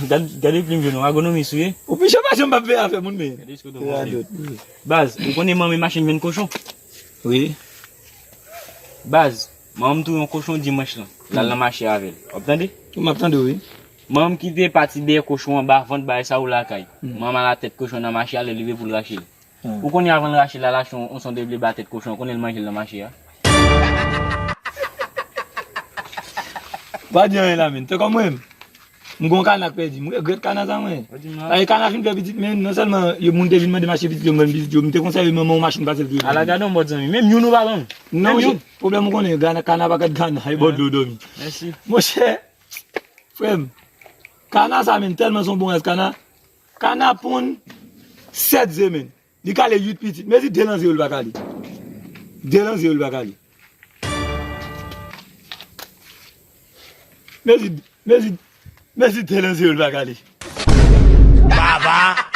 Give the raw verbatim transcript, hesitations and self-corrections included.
Gad, gade plim jòn ou, agonomis ou ye? Ou piche pa janm ap veye afè moun, men. Gade eske w te Radot. Baz, ou konnen manmi machin vin kochon? Wi. Baz, manman m touye yon kochon dimanch lan. L al nan mache avè l. W ap tande? M ap tande, wi. Manman m kite pati dèyè kochon an ba vant bagay sa ou lakay. Manman m al a tèt kochon nan mache a, lè l rive pou l rache l. Ou konnen avan l rache l, l al achte yon, yon son de ble ba tèt kochon, ou konnen l manje l nan mache a. Pa di anyen la, men. Te kòm mwen menm. M gon kana k pèdi. M regrèt kana sa mwen. Paske kana fin fè pitit, men non sèlman yo moun te vin mande m achte pitit yo, m vann pitit yo, m te konsève manman yon machin pase l touye. Ala gade yon bòt zanmi. Menm youn ou pa ban m. Non, menm youn. Pwoblèm ou konnen, kana, kana pa kat kana, e bò dlo dòmi. Mèsi. Monchè, frè m, kana sa menm, tèlman se yon bon ras kana, kana ponn sèt ze menm. Li kale uit pitit. Mezi de lan ze yo li pa kale. De lan ze yo li pa kale. Mezi, mezi, mezi de lan ze yo li pa kale. Baba!